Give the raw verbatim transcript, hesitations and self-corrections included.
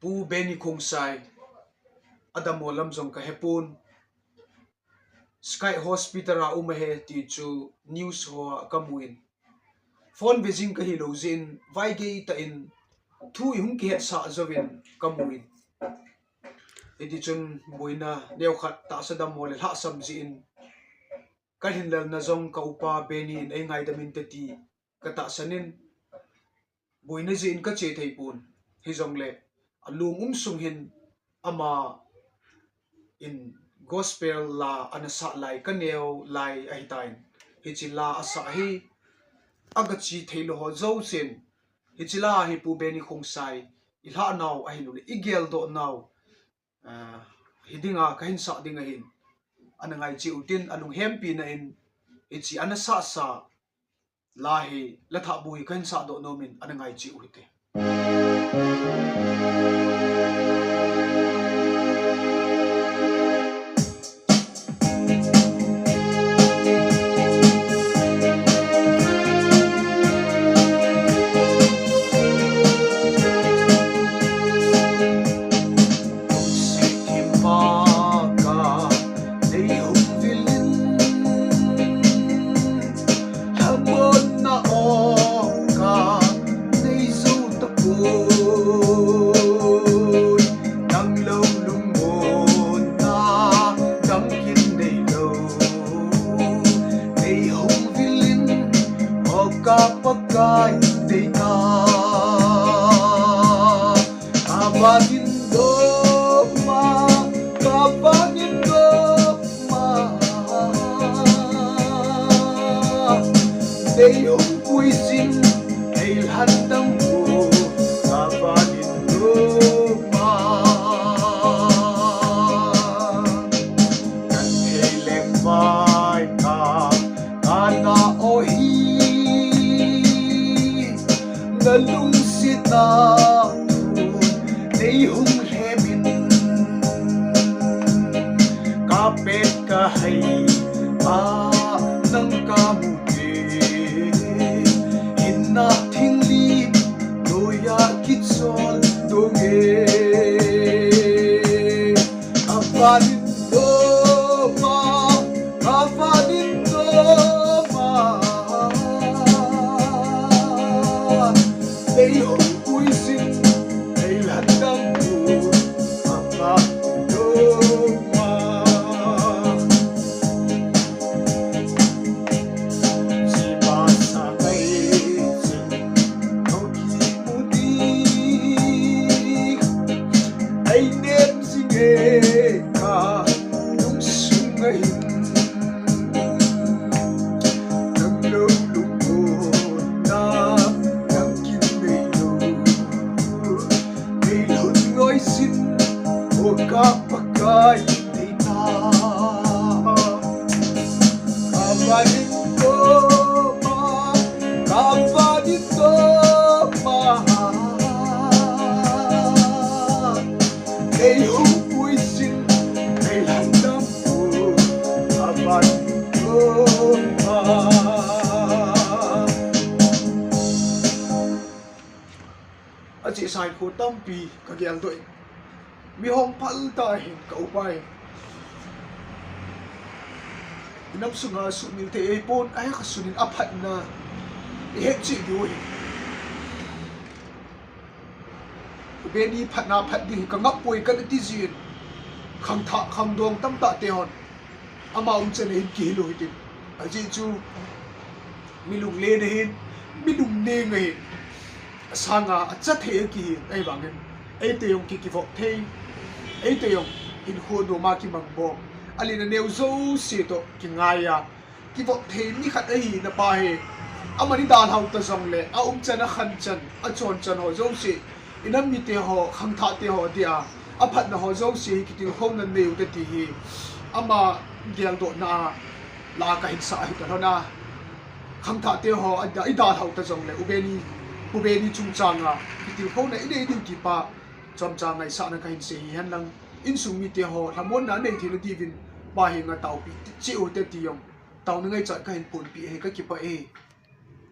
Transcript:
Pu Benny Khongsai adammo lam jong kahepon. Sky Hospital a um ahi ti chu news hoa kamun. Phone ve jing kahilou jeh in, vaigei tah in thu ihung kihetsah jouvin kamun. Hitichun boina neokhat tahsa dammo le lhahsam jeh in, kalhinlelna jong ka upa Benny in eingaidam inte ti katahsan in, boina jeh in kache theipon. Hijongle alung um sung hin ama in gospel la ana sah lai kaneo lai ahitan. Hiche la asah hi agache theilou ho jousen, hiche la hi Pu Benny Khongsai ilhahnau ahilouleh igeldohnau, ah, hidinga kahinsah ding ahin, ana ngaicheh utin, alunghempina in hiche ana sahsa la hi, la thahbu hi kahinsahdoh nomin, ana ngaicheh u hite. Lungset thim paka neihung vilin, lhamonna o kanei jou tapoi, nang lou lungmonna dang kin neilou. Neihung vilin, o ka Pakai deitah. Kavanin doma, kavanin doma. Neihung puijin, neilhandam u, kavanin doma. Kanthei leng vai ka, kana o hi, nalungsetna thu neihung lhemin. Kapet kahai a nang kamu te, hinna thinglim noiya kichol donge. Kavanin doma, kavanin doma. Neihung puijin, neilhandam u, kavanin doma. Chima sangai ching, no kimu ding, einem jinge ka lungsunga hin. Nang lou lungmonna dang kin neilou. Neilhun ngaisin, o ka Pakai deitah. Kavanin doma, kavanin doma. Neihung puijin, neilhandam u, kavanin doma. Achesa in kho tampi kageldoh in, mi hong phal tah in ka upa in, inam sunga suhmil thei ahipon, ahi kha sunin aphatna ihet cheh diu ahi. U Benny phatna phat ding hi kangap poi kana ti jin, khangthah khangdong tamtah te hon ama umchan ahin kihil u hitin. Ajeh chu mi lunglen ahin, mi lungneng ahin, asanga acha thei akihin, ahivangin eite jong ki, kivop thei, eite jong hinkho doma kimang bom, alen aneo jouse toh kingaiya kivop thei mi khat ahina pa hi, aman idalhau ta jongle, aumchan, akhanchan, achonchan ho jouse, inam mite ho, khangthahte ho dia aphatna ho jouse hi kitilkhouna neiu te ti hi ama geldohna a la kahinsah ahi talhona. Khangthahte ho a, idalhau ta jongle, U Benny, U Benny chungchanga kitilkhouna inei diu ti pa chomcha ngaisahna kahinsei hihen lang, insung mite ho lhamonna anei theina diuvin pa henga taopi cheh u te ti jong taona ngaichat kahin ponpi ahi, kakipah e.